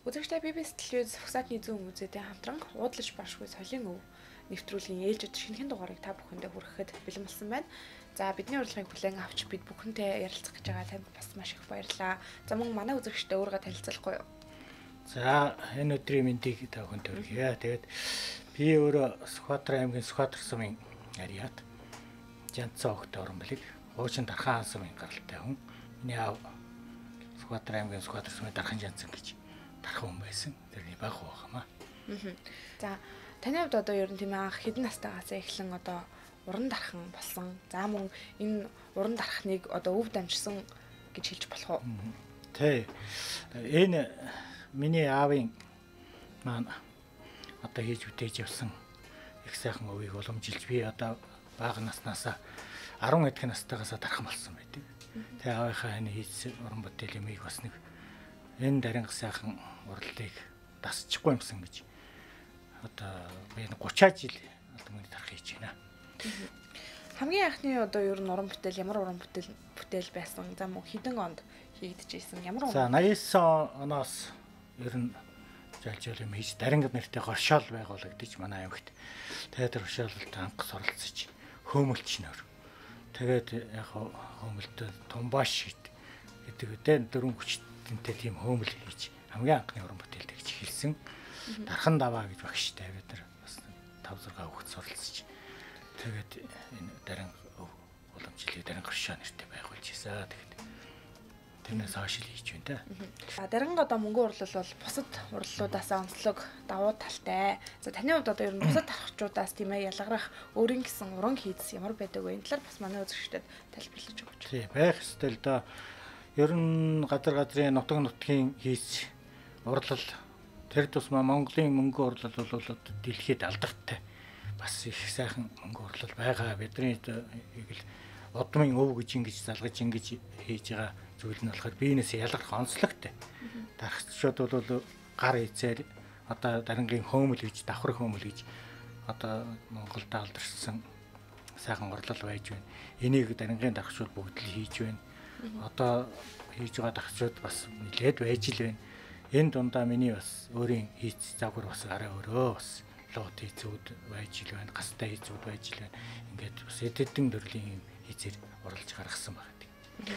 Үзэгчдээ BBC телевиз Фоксатны зүүн музейтэй хамтран уудлаж баршгүй соёлын өв нэвтрүүлгийн ээлжид шинэхэн дугаарыг та бүхэндээ хүрэхэд бэлэн болсон байна. За бидний урилгыг хүлээн авч бид бүхэнтэй ярилцах гэж байгаа танд бас маш их баярлалаа. За мөн манай үзэгчдээ өөрийгөө танилцуулахгүй юу? За энэ өдрийн мэндийг та бүхэнд хүргье. Тэгээд би өөрөө Сүхбаатар аймгийн Сүхбаатар сумын Ариат Жанцсан огт Оронболиг хуучин Дархан хаан сумын гаралтай хүн. Миний аав Сүхбаатар аймгийн Сүхбаатар сумын Дархан Жанцсан гэж дархан хүн байсан. Тэрний баг хуваахмаа. За таны хувьд одоо ер нь тийм анх хэдэн настайгаас эхлэн одоо уран дархан болсон. За мөн энэ уран дархныг одоо өв дамжсан гэж хэлж болох уу? Тий. Энэ миний аавын маань одоо хийж бүтээж явсан их сайхан өвийг уламжилж би одоо бага наснаасаа 10 эдхэн настайгаас дархан болсон байдаг. Тэгээ аавынхаа энэ хийсэн уран бүтээл юмыг бас нэг энэ даринга сайхан урлалыг дасчихгүй юмсан гэж одоо би 30 жил алдан мөнгөний дарах хийж байна. Хамгийн анхны одоо ер нь уран бүтээл ямар уран бүтээл байсан? За мөн хэдэн онд хийгдэж исэн? Ямар За 89 оноос ер нь жалжуул юм хийж даринга нэртэй горшоол байгуулагдаж манай аймагт. Тэгээд тэр горшоолд анх суралцж хөөмөлчнөр. Тэгээд яг хөөмөлтөд тумбаш гэдэг үдэ дөрвөн хүчтэнтэй тийм хөөмөл хийж хамгийн анхны уран бүтээл тэгж хэлсэн. Дархан даваа гэж багштай бид нар бас 5 6 хүүхэд суралцж тэгээд энэ даринга уламжлалыг даринга горшоо нэртэй байгуулж ирсэн. Тэгээд тэрнээс хойш л хийж байна та. За даринга одоо мөнгөн урлал бол бусад урлалуудаас онцлог давуу талтай. За таны хувьд одоо ер нь бусад тархагчудаас тийм ялгарах өөрийн гэсэн уран хийц ямар байдаг вэ? Энэ талаар бас манай үзэгчдэд тайлбарлаж өгөөч. Тий, байх ёстой л доо. Ер нь газар газрын нутаг нутгийн хийц урлал тэр тусмаа Монголын мөнгөн урлал бол дэлхийд алдартай. Бас их сайхан мөнгөн урлал байгаа. Бидний яг л удмын өв гэж ингэж залгаж ингэж хийж байгаа зүйл нь болохоор биенээс ялгарх онцлогтой. Дархачууд бол гар эзээр одоо дарангийн хөөмөл гэж давхар хөөмөл гэж одоо Монголд алдарсан сайхан урлал байж байна. Энийг дарангийн дархачууд бүгд л хийж байна. Одоо хийж байгаа дархачууд бас нэлээд байж л байна. Энэ дундаа миний бас өөрийн хийц загвар бас арай өөрөө бас лот хийцүүд байж л байна, гастай хийцүүд байж л байна. Ингээд бас эдэн төрлийн юм хийцээр урлаж гаргасан байна.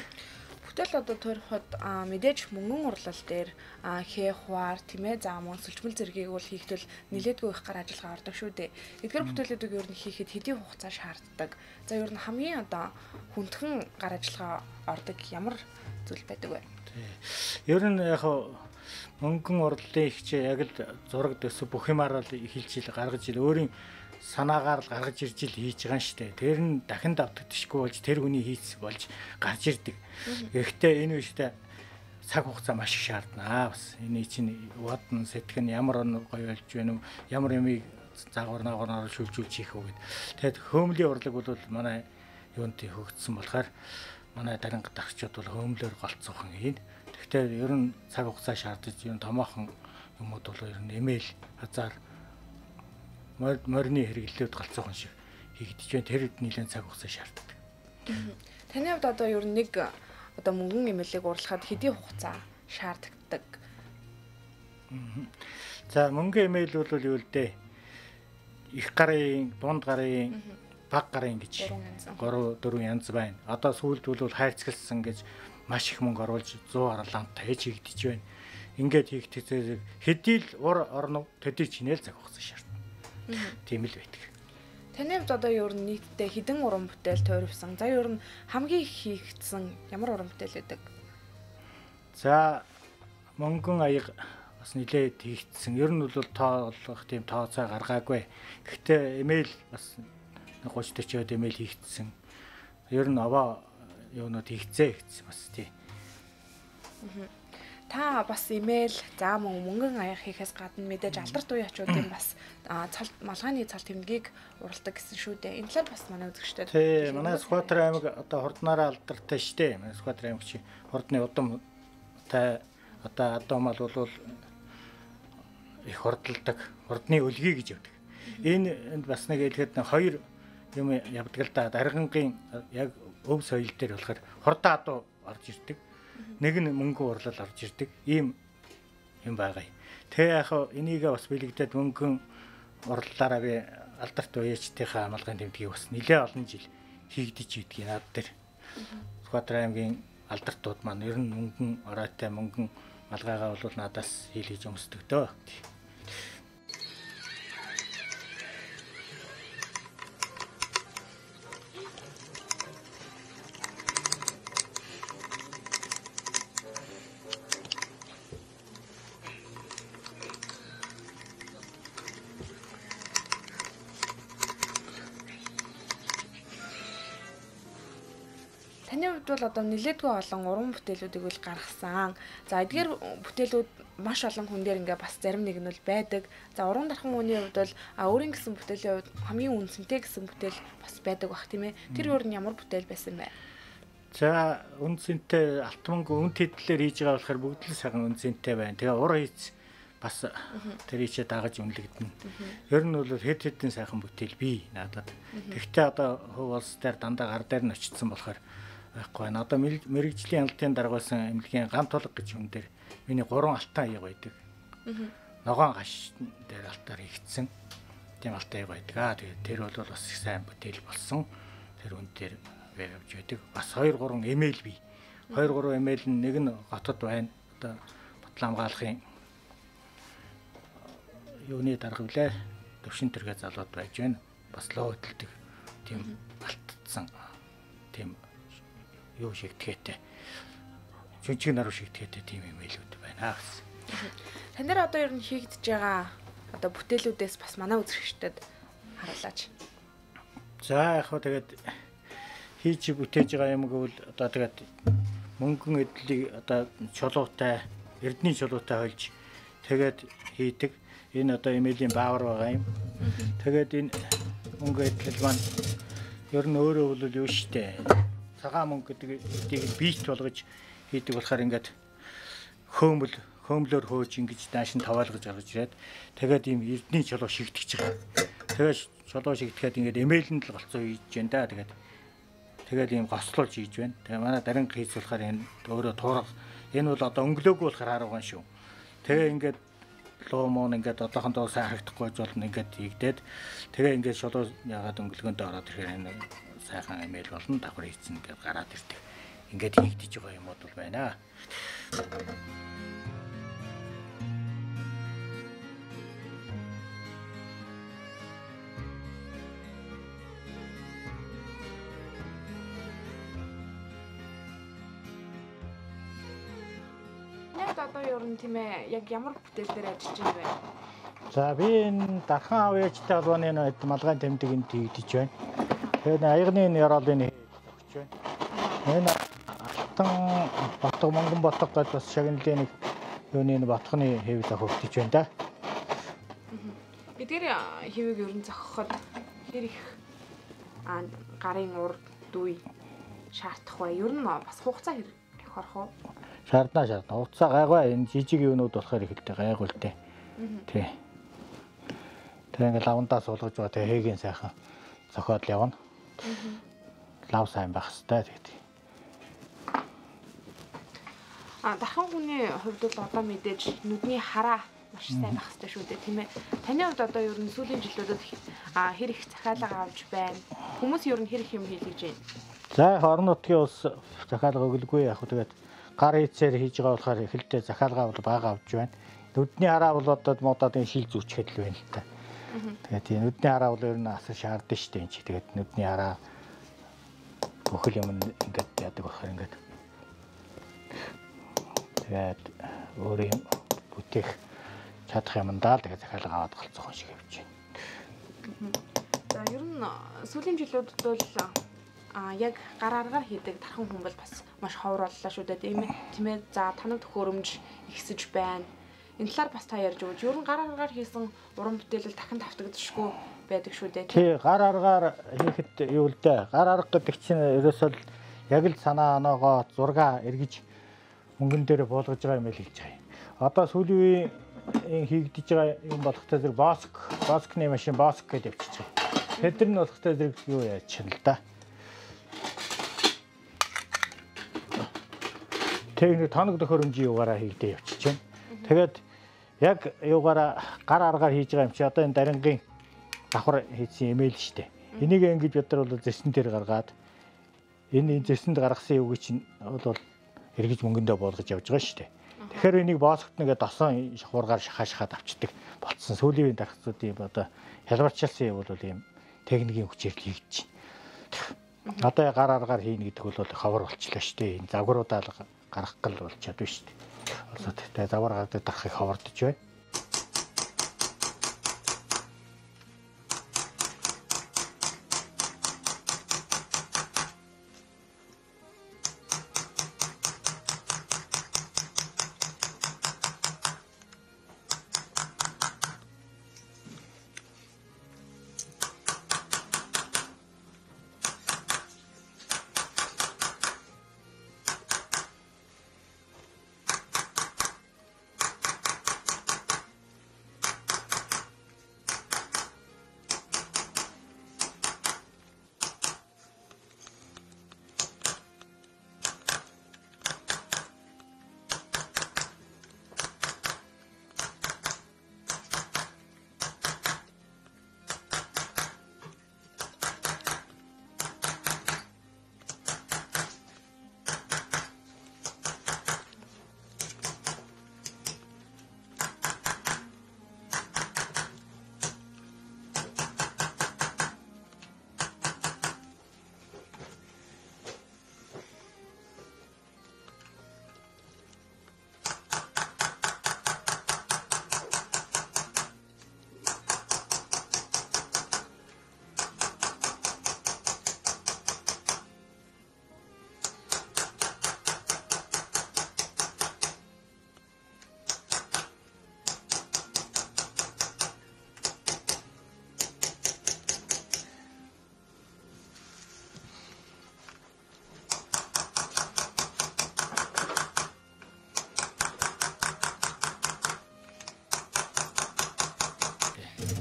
Бүтээл одоо туурхад мэдээж мөнгөн урлал дээр хээ хуваар тийм за мөн сүлжмэл зэргийг бол хийхдээ нилээдгүй их гар ажиллагаа ордог шүү дээ. Эдгээр бүтээлүүдийг ер нь хийхэд хэдийн хугацаа шаарддаг. За ер нь хамгийн одоо хүндхэн гар ажиллагаа ордог ямар зүйл байдаг вэ? Тий. Ер нь яг мөнгөн урлалын ихчээ яг л зураг төсөв бүх юмараа л эхэлж ил гаргаж ил өөрийн санаагаар л гаргаж ирж ил хийж байгаа юм штэ. Тэр нь дахин давтагдчихгүй болж тэр хүний хийц болж гарч ирдэг. Гэхдээ энэ үедээ цаг хугацаа маш их шаарднаа. Бас энэ чинь бодно сэтгэн ямар гоё болж байна уу? Ямар юмыг загвар наагаараар шүлжүүлж хийх үү гэд. Тэгэд хөөмлийн урлаг бол манай юунд хөгжсөн болохоор манай даринга дархчууд бол хөөмлөөр голцоохон хийн. Гэхдээ ер нь цаг хугацаа шаардаж ер нь томоохон юмуд бол ер нь эмээл хазаар морины хэрэглэлүүд галзуухан шиг хийгдэж байна. Тэр нэлээд цаг хугацаа шаарддаг. Таны хувьд одоо ер нь нэг одоо мөнгөн эмээлийг урлахад хэдийн хугацаа шаарддаг? За мөнгөн эмээл бол юу л дээ? Их гарын, дунд гарын, баг гарын гэж 3 4 янз байна. Одоо сүүлд бол хайрцагласан гэж маш их мөнгө оруулж 100 аралаантай хийгдэж байна. Ингээд хийгдэх зэрэг хэдий л ур орно төдий чинээл цаг хугацаа шаардна. Тийм л байдаг. Таны хувьд одоо ер нь нийтдээ хэдэн уран бүтээл тойрвсон? За ер нь хамгийн их хийгдсэн ямар уран бүтээл байдаг? За мөнгөн аяга бас нэлээд хийгдсэн. Ер нь бол тоолох тийм тооцоо гаргаагүй. Гэхдээ эмээл бас 30 40-од эмээл хийгдсэн. Ер нь овоо юунууд хийгцээ гэсэн бас тий. Та бас эмээл за мөн мөнгөн аяга хийхээс гадна мэдээж алдарт уяачуудын бас цал малгайны цал тэмдгийг уралдаг гэсэн шүү дээ. Энэ талаар бас манай үзэгчдэд. Тий, манай Сүхбаатар аймаг одоо хурднаараа алдартай штэ. Манай Сүхбаатар аймаг чи хурдны удамтай одоо адуумал бол их хурдладаг, хурдны өлгий гэж явдаг. Энэ энд бас нэг хэлэхэд хоёр юм явдаг л да. Даргангийн яг өв соёл дээр болохоор хурдан адуу орж ирдэг. Нэг нь мөнгө урлал орж ирдэг. Ийм юм байгаа юм. Тэгээ яг энийг бас бэлэгдээд мөнгөн урлалаараа би алдарт уяачтынхаа малгайн тэмдгийг бас нэлээ олон жил хийгдэж идгийг над дээр. Сүхбаатар аймгийн алдартууд маань ер нь мөнгөн оройтой мөнгөн малгайгаа бол надаас хийлгэж өмсдөг дөө. Таны хувьд бол одоо нэлээдгүй олон уран бүтээлүүдийг үл гаргасан. За эдгээр бүтээлүүд маш олон хүн дээр ингээ бас зарим нэг нь бол байдаг. За уран дархан хүний хувьд бол өөрийн гэсэн бүтээлийн хувьд хамгийн үнцэнтэй гэсэн бүтээл бас байдаг бах тийм ээ. Тэр өөр нь ямар бүтээл байсан бэ? За үнцэнтэй алт мөнгө үн тэдлэр хийж байгаа болохоор бүгд л сайхан үнцэнтэй байна. Тэгээ ур хийц бас тэр ийшээ дагаж үнэлэгдэнэ. Ер нь бол хэд хэдэн сайхан бүтээл бий надад. Тэгвэл одоо хөв улс дээр дандаа гар дээр нь очсон болохоор байхгүй байна. Одоо мэрэгжлийн алтын даргуулсан эмнэлгийн гам тулга гэж хүн дээр миний 3 алтан аяга байдаг. Ногоон гаш дээр алтаар хийгдсэн тийм алтан аяга байдаг. Аа тэгээд тэр бол бас их сайн бүтээл болсон. Тэр хүн дээр явж байдаг. Бас 2 3 эмээл бий. 2 3 эмээл нь нэг нь готод байна. Одоо Батламгаалахын юуны дарга билээ. Төвшин тэргээ залууд байж байна. Бас лоо хөдөлдөг тийм алтдсан тийм юу шигтгэхтэй. Жүнчиг наруу шигтгэхтэй тийм эмээлүүд байна гэсэн. Тань дээр одоо ер нь хийгдэж байгаа одоо бүтээлүүдээс бас манай үзэгчдэд харуулаач. За яг хөө тэгээд хийж бүтээж байгаа юм гэвэл одоо тэгээд мөнгөн эдлийг одоо чулуутай, эрдний чулуутай хольж тэгээд хийдэг. Энэ одоо эмээлийн баавар байгаа юм. Тэгээд энэ мөнгө эдлэл маань ер нь өөрөө бол юу штэ. Цагаан мөнгө гэдэг эдийг бийт болгож хийдэг болохоор ингээд хөөмлөөр хөөж ингэж дааш нь таваалгаж гаргаж ирээд тэгээд ийм эрдний чулуу шигтгэж байгаа. Тэгээд чулуу шигтгэхэд ингээд эмээлэнд л голцоо хийж जैन да. Тэгээд ийм гослуулж хийж байна. Тэгээд манай дарин хийц болохоор энэ өөрөө туурга энэ бол одоо өнгөлөөгүй болохоор харууган шүү. Тэгээ ингээд луу мөн ингээд одоохондоо сайн харагдахгүй болно ингээд хийгдээд тэгээ ингээд шулуу ягаад өнгөлгөөндөө ороод ирэхээр энэ сайхан эмээл болно давхар хийцэн ингээд гараад ирдэг. Ингээд хийгдэж байгаа юмуд бол байна. Одоо ер нь тийм ээ яг ямар бүтээл дээр ажиллаж байна вэ? За би энэ дархан аав ээжтэй холбооны малгайн тэмдэг энд хийгдэж байна. Тэгээд аягны энэ ёроолын зохиж байна. Энэ алтан ботго мөнгөн ботго гэдээ бас шагналын нэг юуны энэ ботхны хэв зохигдож байна да. Эдгээр хэвийг ер нь зохиход хэр их гарын ур дүй шаардах вэ? Ер нь бас хугацаа хэр их орох уу? Шаардна. Хугацаа гайгүй. Энэ жижиг юунууд болохоор их л дээ гайгүй л дээ. Тий. Тэгээ ингээл лавндаа суулгаж байгаа. Тэгээ хэгийн сайхан зохиод л явна. Лав сайн байх хэвээр тэгээд. Дархан хүний хувьд бол одоо мэдээж нүдний хараа маш сайн байх хэвээр шүү дээ, тийм ээ. Таны хувьд одоо ер нь сүүлийн жилүүдэд хэр их захиалга авч байна? Хүмүүс ер нь хэр их юм хийлгэж байна? За яг орон нутгийн улс захиалга өглөгүй яг тэгээд гар хийцээр хийж байгаа болохоор эхэлдээ захиалга бол бага авч байна. Нүдний хараа бол одоо модод энэ шил зүүчгээд л байна л та. Тэгээд тийм нүдний хараа бол ер нь асар шаардсан шүү дээ энэ чи. Тэгээд нүдний хараа бүхэл юм ингээд яадаг болохоор ингээд тэгээд өөр юм бүтээх чадах юм даа л тэгээд захиалга аваад голцох шиг явж байна. За ер нь сүүлийн жилүүдэд бол яг гар аргаар хийдэг тархан хүн бол бас маш ховор боллоо шүү дээ, тийм ээ. Тийм ээ. За танаг төхөөрөмж ихсэж байна. Энэ талаар бас та ярьж өгөөч. Ер нь гар аргаар хийсэн уран бүтээл дахин давтагдшгүй байдаг шүү дээ. Тий, гар аргаар хийхэд юу л дээ. Гар арга гэдэг чинь ерөөсөө яг л санаа оноогоо зургаа эргэж мөнгөн дээр буулгаж байгаа юм л хэлж байгаа юм. Одоо сүүлийн үеийн хийгдэж байгаа юм болохтой зэрэг боскны машин боск гэдээ явчихж байгаа. Тэд нар нь болохтой зэрэг юу яаж чинь л да. Тэг нэг тоног төхөөрөмжийн югаараа хийгдээ явчихж байна. Тэгээд Яг юугаараа гар аргаар хийж байгаа юм чи одоо энэ дарингийн давхар хийсэн эмээл штэ. Энийг ингэж бид нар бол зэсэн дээр гаргаад энэ зэсэнд гаргасан юуг чинь бол эргэж мөнгөндөө буулгаж явж байгаа штэ. Тэгэхээр энийг боосгот нэгэ досон шахуургаар шахаа шахаад авчдаг болцсон. Сүүлийн үеийн дархцуудын одоо хялбарчилсан юм бол ийм техникийн хүчээр л хийгдэж байна. Одоо гар аргаар хийнэ гэдэг бол ховор болчлоо штэ. Энэ загваруудаа л гаргах гал болчиход байна штэ. Улсад тэгээ завар гардаг дарахыг ховордож байна.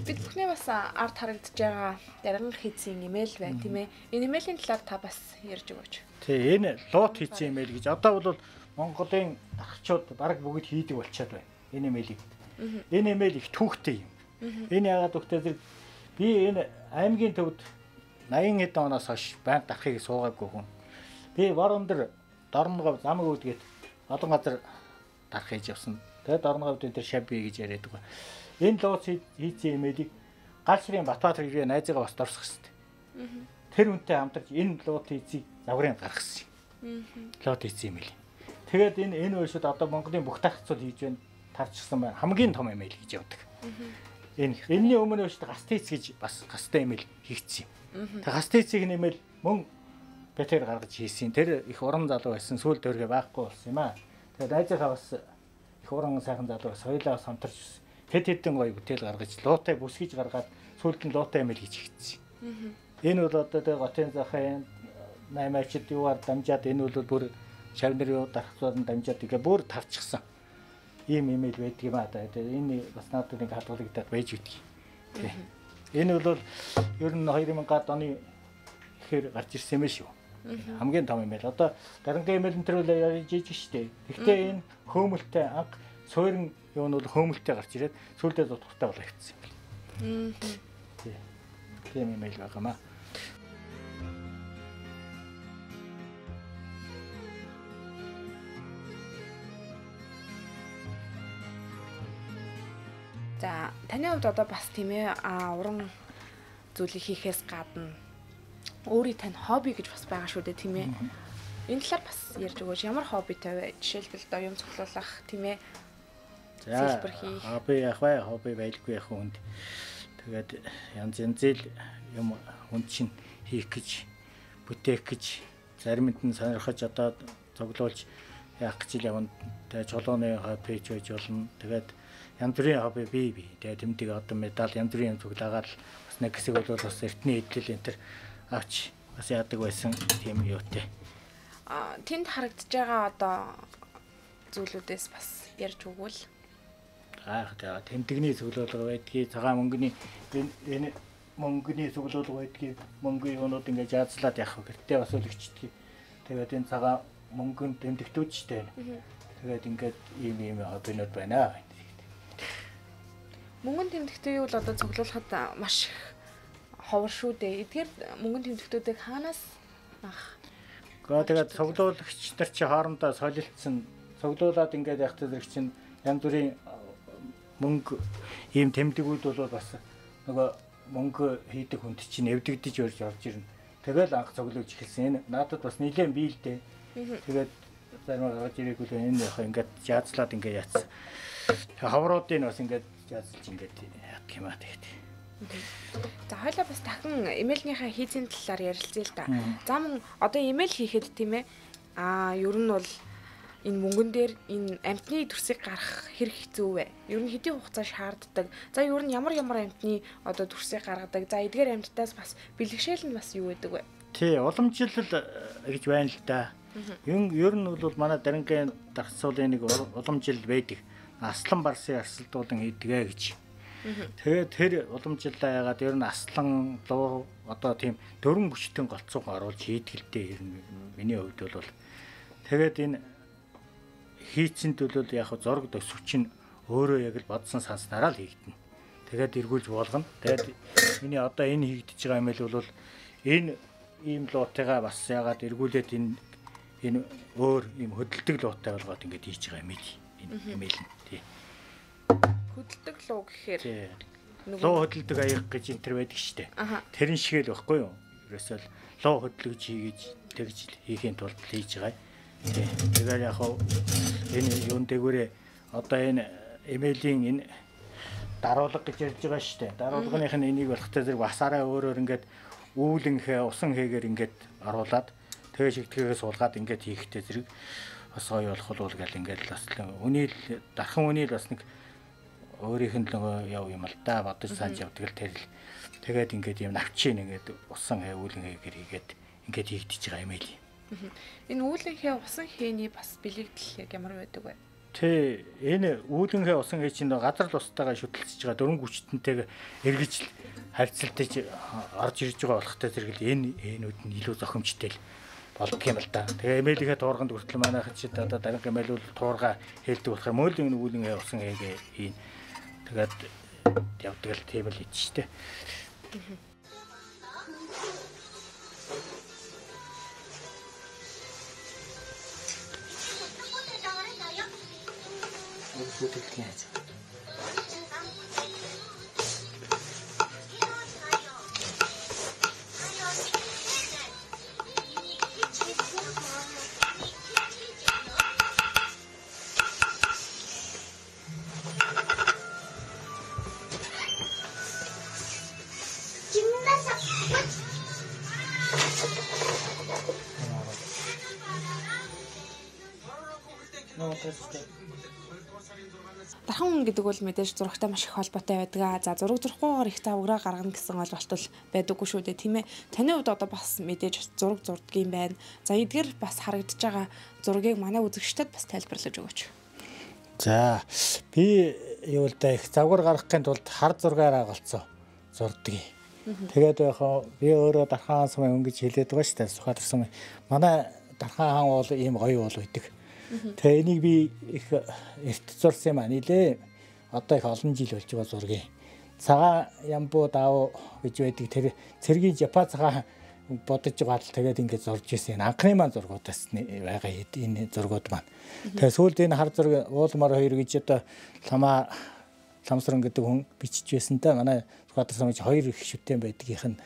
Бид бүхний бас ард харагдаж байгаа дарангах хийцийн имэйл байна тийм ээ. Энэ имэйлийн талаар та бас ярьж өгөөч. Тий, энэ лут хийцэн имэйл гэж одоо бол Монголын дархчууд бараг бүгд хийдэг болчиход байна. Энэ имэйлийг. Энэ имэйл их түүхтэй юм. Энэ яагаад түүхтэй зэрэг би энэ аймгийн төвд 80 хэдэн оноос хойш байнга дарахыг суугаагүй хүн. Би Ворондор Дорногов замаг үүдгээд олон газар дарах хийж явсан. Тэгээд Дорноговд энэ төр шаби гэж яриад байгаа. Энэ лууц хийцэн имэйлийг гал ширийн Батбаатар гэж найзыгаа бас дорсох хэвээр. Тэр үнтэй хамтарч энэ луут хийцийг загварын гаргасан юм. Луут хийцэн имэйл. Тэгээд энэ үеэсүүд одоо Монголын бүх тархацууд хийж байна тарчсан байна. Хамгийн том имэйл гэж явдаг. Энэ энэний өмнө үеэсүүд гастиц гэж бас гастай имэйл хийгдсэн юм. Тэгээд гастицийг нэмэл мөн бэтэр гаргаж хийсэн. Тэр их уран залуу байсан. Сүүл дөргөө байхгүй болсон юм аа. Тэгээд найзынхаа бас их уран сайхан залуу бас хоёулаа бас хамтарч хэд хэдэн гоё бүтээл гаргаж луутай бүсгийж гаргаад сүүлд нь луутай имэйл хийж хийгдсэн. Энэ бол одоо тэгээ готын захын наймаачд юугаар дамжаад энэ бол бүр шавнар юу дархцууд нь дамжаад ингээ бүр тарчихсан. Ийм имэйл байдаг юм аа. Тэгээ энэ бас надад нэг хадгалагдаад байж үтгий. Тий. Энэ бол ер нь 2000-ад оны ихээр гарч ирсэн юм шүү. Хамгийн том имэйл. Одоо дарангийн имэйл энэ төр бол ярьж штэ. Гэхдээ энэ хөөмөлтэй анх суурин юу нь бол хөөмөлтэй гарч ирээд сүүлдээ зутгатай болоо хэвчсэн юм байна. Тий. Тийм имэйл байгаамаа. За, таны хувьд одоо бас тийм ээ уран зүйлийг хийхээс гадна өөрийн тань хобби гэж бас байгаа шүү дээ тийм ээ. Энэ талаар бас ярьж өгөөч. Ямар хоббитай вэ? Жишээлбэл одоо юм цуглуулах тийм ээ. За, хобби яах вэ? Хобби байлгүй яах хүнд. Тэгээд янз янзын юм хүн чинь хийх гэж, бүтээх гэж, заримд нь сонирхож одоо цуглуулж яах гэж л явна. Тэгээд чулууны хобби ч байж болно. Тэгээд янз бүрийн хобби бий. Тэгээд тэмдэг одоо медаль янз бүрийн юм цуглаагаад бас нэг хэсэг бол бас эртний эдлэл энэ төр авч бас яадаг байсан тийм юутай. Тэнд харагдаж байгаа одоо зүйлүүдээс бас ярьж өгвөл. Аа тэгээ тэмдэгний цуглуулга байдгийг, цагаан мөнгөний энэ мөнгөний цуглуулга байдгийг, мөнгөний юунууд ингээд жаазлаад явах гэртээ бас үлгчдэг. Тэгээд энэ цагаан мөнгөнд тэмдэгтүүд штэ. Тэгээд ингээд ийм ийм хоббинууд байна. Мөнгөн тэмдэгтийг бол одоо цуглуулахад маш их ховор шүү дээ. Эдгээр мөнгөн тэмдэгтүүдийг хаанаас авах? Тэгээд цуглуулагч нар чи хоорондоо солилцсон. Цуглуулад ингээд явах зэрэг чинь янз бүрийн мөнгө ийм тэмдгүүд бол бас нөгөө мөнгө хийдэг хүнд чинь эвдэгдэж өрж орж ирнэ. Тэгэл анх цуглуулж эхэлсэн. Энэ надад бас нэлээд бий л дээ. Тэгээд зарим гаргаж ирээгүй л энэ яг ингээд жаазлаад ингээд яатсан. Хавруудыг бас ингээд жаазлж ингээд ядг юм аа тэгээд. За хоёлаа бас дахин эмээлнийхээ хийцийн талаар ярилцъя л да. За мөн одоо эмээл хийхэд тийм ер нь бол энэ мөнгөн дээр энэ амьтны төрсийг гаргах хэрэг хэцүү вэ? Ер нь хэдийн хугацаа шаарддаг? За ер нь ямар ямар амьтны одоо төрсийг гаргадаг? За эдгээр амьтдаас бас бэлгэшээл нь бас юу байдаг вэ? Тий, уламжлал гэж байна л да. Ер нь бол манай Дарингийн дарцуулын нэг уламжлал байдаг. Аслан барсын арсалдуулан хийдгээ гэж. Тэгээд тэр уламжлалаа ягаад ер нь аслан луу одоо тийм дөрвөн бүчтэн голцоог оруулж хийдэг л дээ ер нь миний хувьд бол. Тэгээд энэ хийцэнд бол яг зураг төсөв чинь өөрөө яг л бодсон санснараа л хийгдэнэ. Тэгээд эргүүлж буулгана. Тэгээд миний одоо энэ хийгдэж байгаа юм л бол энэ ийм луутыгаа бас ягаад эргүүлээд энэ өөр ийм хөдөлдөг луутай болгоод ингээд хийж байгаа юм л энэ юм л тий. Хөдөлдөг луу гэхээр луу хөдөлдөг аяг гэж энэ төр байдаг штэ. Тэрэн шиг л байхгүй юу? Ерөөсөө л луу хөдлөж хийж тэгж хийхийн тулд хийж байгаа. Тий. Тэгээд яг хав энэ юун дээгүүрээ одоо энэ эмээлийн энэ даруулга гэж ярьж байгаа штэ. Даруулганых нь энийг болохтой зэрэг басаараа өөрөөр ингээд үүлэнхээ усан хэгээр ингээд оруулаад тэгээ шигтгэгээ суулгаад ингээд хийхтэй зэрэг бас гоё болох бол гэл ингээд бас үний л дархан үний л бас нэг өөрийнх нь л яв юм л да бодож санаж явдаг л тэр л тэгээд ингээд юм навчин ингээд усан хээ үүлэн хэгээр хийгээд ингээд хийгдэж байгаа юм ээ. Энэ үүлэн хээ усан хээний бас бэлэгдэл яг ямар байдаг вэ? Тэ энэ үүлэн хээ усан хээ чинь газар л устайгаа шүтэлцэж байгаа дөрвөн хүчтэнтэйг эргэж харьцалтаж орж ирж байгаа болохтой зэрэг л энэ энүүд нь илүү зохимжтой л болдго юм л да. Тэгээ эмээлийнхээ туурганд хүртэл манайх чи одоо дарга эмээл бол туурга хэлдэг болохоор мөл энэ үүлэн хээ усан хээгээ хийн. Тэгээд явдаг л тийм л ич штэ. Дархан хүн гэдэг бол мэдээж зурагтай маш их холбоотой байдаг. За зураг зурхгүйгээр их завграа гаргана гэсэн ойлголт бол байдаггүй шүү дээ, тийм ээ. Таны хувьд одоо бас мэдээж зураг зурдгийн байна. За эдгээр бас харагдаж байгаа зургийг манай үзэгчдэд бас тайлбарлаж өгөөч. За би юу л да их завгар гаргахын тулд хар зургаараа голцоо зурдаг. Тэгээд яг би өөрөө Дархан хаан сумын хүн гэж хэлээд байгаа шүү дээ. Сүхбаатар сумын. Манай Дархан хаан бол ийм гоё уул байдаг. Тэгээ энийг би их эрт зурсан юм а нилээ. Одоо их олон жил болж байгаа зургийг. Цагаан ямбуу даав гэж байдаг. Тэр цэргийн Япон цагаан бодож байгаа л тэгээд ингээд зурж ирсэн. Анхны маань зургуудаас байгаа энэ зургууд маань. Тэгээ сүүлд энэ хар зураг уулмар хоёр гэж одоо ламаа Ламсран гэдэг хүн бичиж байсан да. Манай Сүхбаатар сумын хоёр их шүтэн байдгийнх нь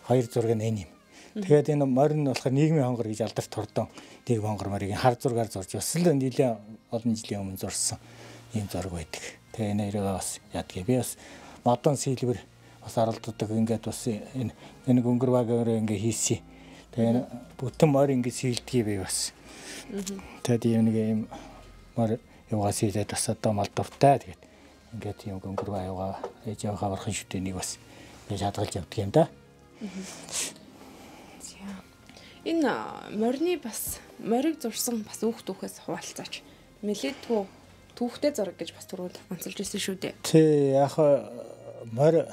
хоёр зураг нь энэ юм. Тэгээд энэ морин нь болохоор нийгмийн хонгор гэж алдарт хордон нийгэм хонгор морийг хар зургаар зурж бас л нэлээд олон жилийн өмнө зурсан ийм зураг байдаг. Тэгээ энэ хоёроо бас яадгийг би бас модон сэлбэр бас оролддог ингээд бас энэ нэг өнгөр багаар ингээд хийсэн. Тэгээ энэ бүтэн морь ингээд сэлдгийг би бас. Тэгээд ийм нэг ийм морь юугаа сэлээд бас одоо мал дуртай. Тэгээд ингээд ийм өнгөр баг юугаа ээж аваа хавархан шүтэнийг бас ингэж хадгалж явдаг юм да. Энэ морины бас морийг зурсан бас үүх түүхээс хуваалцаач. Нэлээдгүй түүхтэй зураг гэж бас түрүүнд онцолж ирсэн шүү дээ. Тий, яг морь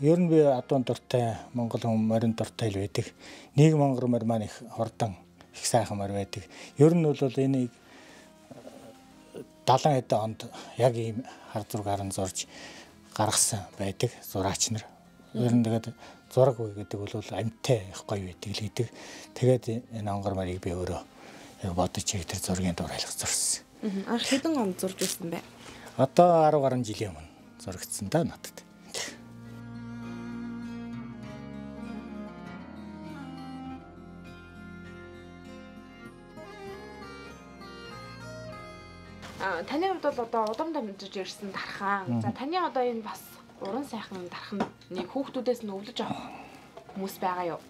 ер нь би адуун дуртай, Монгол хүн морин дуртай л байдаг. Нийгэм монгол морь маань их хурдан, их сайхан морь байдаг. Ер нь бол энийг 70 хэдэн онд яг ийм хар зургаар нь зурж гаргасан байдаг зураач нар. Ер нь тэгээд зураг гэдэг бол амьтай их гоё байдаг л гэдэг. Тэгээд энэ онгор марийг би өөрөө яг бодож тэр зургийн дур айлгаж зурсан. Анх хэдэн онд зурж ирсэн бэ? Одоо 10 гаруй жилийн өмнө зурагдсан да надад. Таны хувьд бол одоо удам дамжиж ирсэн дархан. За таны одоо энэ бас уран сайхан дархныг хүүхдүүдээс нь өвлөж авах хүмүүс байгаа юу?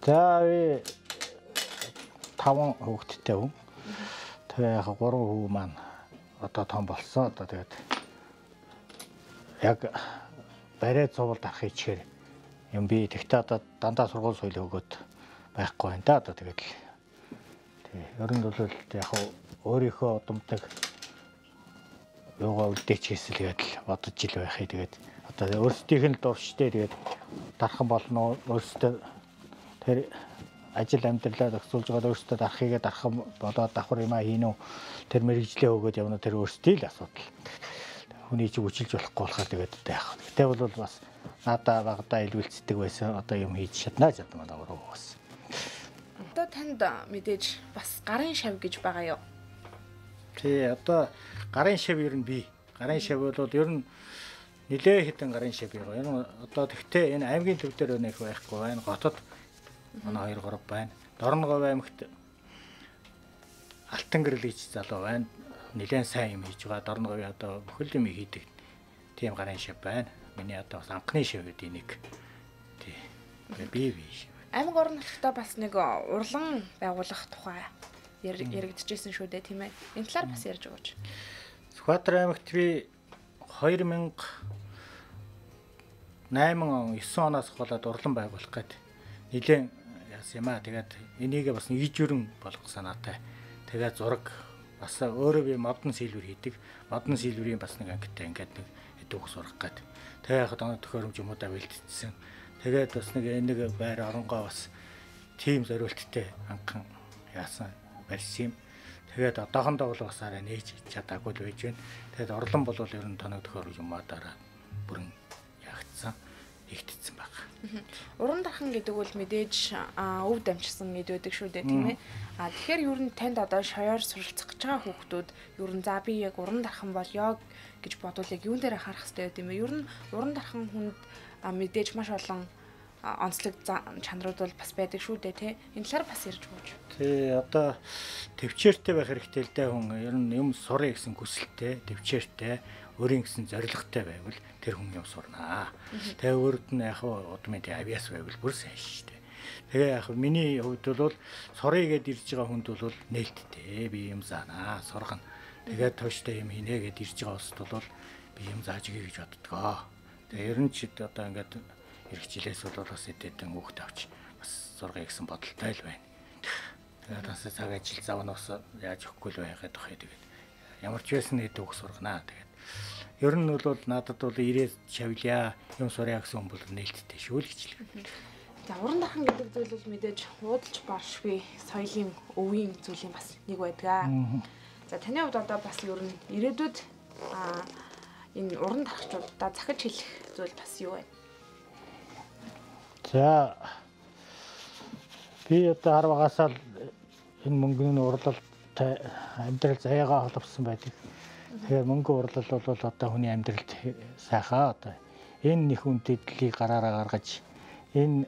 За би 5 хүүхэдтэй хүн. Тэгээ яг 3 хүү маань одоо том болсон. Одоо тэгээд яг барай цувал дарах хийчихээр юм би тэгтээ одоо дандаа сургууль соёл өгөөд байхгүй байна да. Одоо тэгээд л тий ер нь бол яг өөрийнхөө удамдаг юугаа үлдээч хийсэл гээд л бодож ил байхыг тэгээд одоо өөрсдийнх нь дурштай тэгээд дархан болно өөрсдөө тэр ажил амьдралаа зохицуулж байгаа өөрсдөө дарахыгаа дархан болоод давхар юмаа хийнү тэр мэрэгжлээ өгөөд явна тэр өөрсдийн л асуудал. Хүний чиг үчилж болохгүй болохоор тэгээд одоо яах вэ? Гэтэ бол бас надаа багадаа илүүлцдэг байсан одоо юм хийж чаднаа чадмаа өөрөө бас. Одоо танд мэдээж бас гарын шав гэж байгаа юу? Тий, одоо гарын шав ер нь би. Гарын шав бол ер нь нэлээ хэдэн гарын шав байгаа. Ер нь одоо тэгтээ энэ аймгийн төв дээр нэг байхгүй байна. Готод манай 2 3 байна. Дорноговь аймагт Алтан гэрэл гэж залуу байна. Нэлээд сайн юм хийж байгаа. Дорноговь одоо бүхэл юм хийдэг тийм гарын шав байна. Миний одоо бас анхны шав гэдэг нэг. Тий. Би шав. Аймаг орон нутгтаа бас нэг урлан байгуулах тухай яригдчихсэн шүү дээ, тийм ээ. Энэ талаар бас ярьж өгөөч. Сүхбаатар аймагт би 2008 он 9 оноос болоод урлан байгуулах гээд нэлээд яасан юм аа. Тэгээд энийг бас ижүүрэн болгох санаатай. Тэгээд зураг бас өөрөө би модон сэлвэр хийдэг. Модон сэлвэрийн бас нэг ангитай ингээд нэг хэдүүх сурах гээд. Тэгээд яг оноо төхөөрөмж юмудаа бэлтжсэн. Тэгээд бас нэг энэ нэг байр оронгоо бас тийм зориулттай анхан яасан барьсан юм. Тэгээд одоохондоо бол бас арай нээж чадаагүй л байж байна. Тэгээд орлон бол ер нь тоног төхөөрөмж юмудаараа бүрэн ягдсан, ихтдсэн баг. Уран дархан гэдэг бол мэдээж өв дамжсан гэд байдаг шүү дээ, тийм ээ. А тэгэхээр ер нь танд одоо шоёор суралцах гэж байгаа хүүхдүүд ер нь за би яг уран дархан болёо гэж бодвол яг юун дээр анхаарах хэрэгтэй байд юм бэ? Ер нь уран дархан хүнд мэдээж маш олон онцлог чанарууд бол бас байдаг шүү дээ, тий. Энэ талаар бас ярьж өгөөч. Тий, одоо төвчээртэй байх хэрэгтэй л дээ хүн. Ер нь юм сурыг гэсэн хүсэлтэй, төвчээртэй, өөрийн гэсэн зорилготой байвал тэр хүн юм сурнаа. Тэгээ өөрөд нь яг удмын тий авиас байвал бүр сайн шүү дээ. Тэгээ яг миний хувьд бол сурыг гэд ирж байгаа хүнд бол нээлттэй би юм заанаа, сургана. Тэгээд тууштай юм хийнэ гэд ирж байгаа улсад бол би юм зааж өгье гэж боддгоо. Тэгээ ер нь ч одоо ингээд ирэх жилээс бол бас эдэн хүүхд авч бас сургая гэсэн бодолтой л байна. Тэгээд бас цаг ажил зав нь бас яаж өгөхгүй л байгаад байх юм. Тэгээд ямар ч байсан эд хүүхд сурганаа. Тэгээд ер нь бол надад бол ирээд шавлаа юм сурья гэсэн хүн бол нээлттэй шүү л гэж л. За уран дархан гэдэг зүйл бол мэдээж худалж баршгүй соёлын өвийн зүйлийн бас нэг байдаг. За таны хувьд одоо бас ер нь ирээдүйд энэ уран дархчуудаа захиж хэлэх зүйл бас юу вэ? За би одоо хар багасаа л энэ мөнгөний урлалтай амьдрал заяагаа холбосон байдаг. Тэгэхээр мөнгө урлал бол одоо хүний амьдралд сайхан одоо энэ их үндэтлийг гараараа гаргаж энэ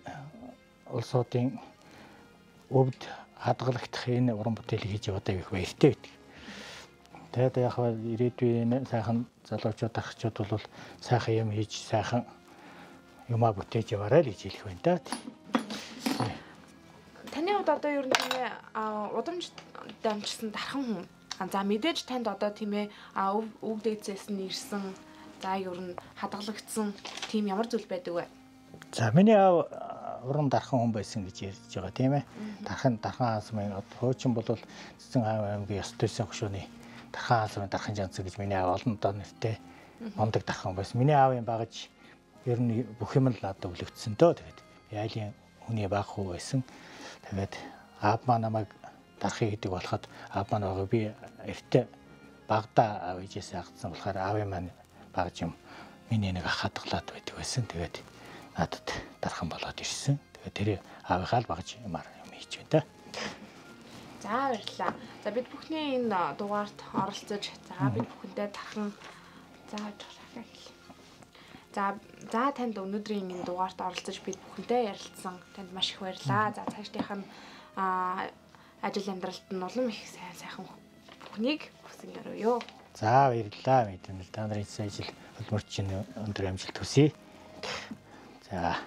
улсуудын өвд хадгалагдах энэ уран бүтээлийг хийж яваад их баяртай байдаг. Тэгээд яг ирээдүйн сайхан залуучууд дархчууд бол сайхан юм хийж сайхан юмаа бүтээж яваарай л гэж хэлэх байна да. Таны хувьд одоо ер нь тийм ээ удамж дамжсан дархан хүн. За мэдээж танд одоо тийм ээ өв дээдсээс нь ирсэн за ер нь хадгалагдсан тийм ямар зүйл байдаг вэ? За миний аав уран дархан хүн байсан гэж ярьж байгаа тийм ээ. Дархан хаасмын хуучин бол Цэцэн аймгийн ёс дүйсэн хөшөөний дархан хаасмын дархан жанцсан гэж миний аав олон удаа нэртэй мундаг дархан байсан. Миний аавын багаж ер нь бүх юм л надад өвлөгдсөн дөө. Тэгээд айлын хүний баг хүү байсан. Тэгээд аав маань намайг дарахыг гэдэг болоход аав маань байгаа би эртээ багада аав ээжээс агдсан болохоор аавын маань багаж юм Миний нэг ах хадгалаад байдаг байсан. Тэгээд надад дархан болоод ирсэн. Тэгээд тэр аавынхаа л багж юмар юм хийж байна та. За баярлалаа. За бид бүхний энэ дугаарт оролцож за бид бүхэндээ тархан за хэлье. За за танд өнөөдрийн энэ дугаарт оролцож бид бүхэнтэй ярилцсан танд маш их баярлалаа. За цаашдынх нь ажил амьдралд нь улам их сайн сайхан бүхнийг хүсэн өрөөё. За баярлалаа. Мэдэнэл та нарын ажил хөдөлмөрчин өндөр амжилт хүсье. За.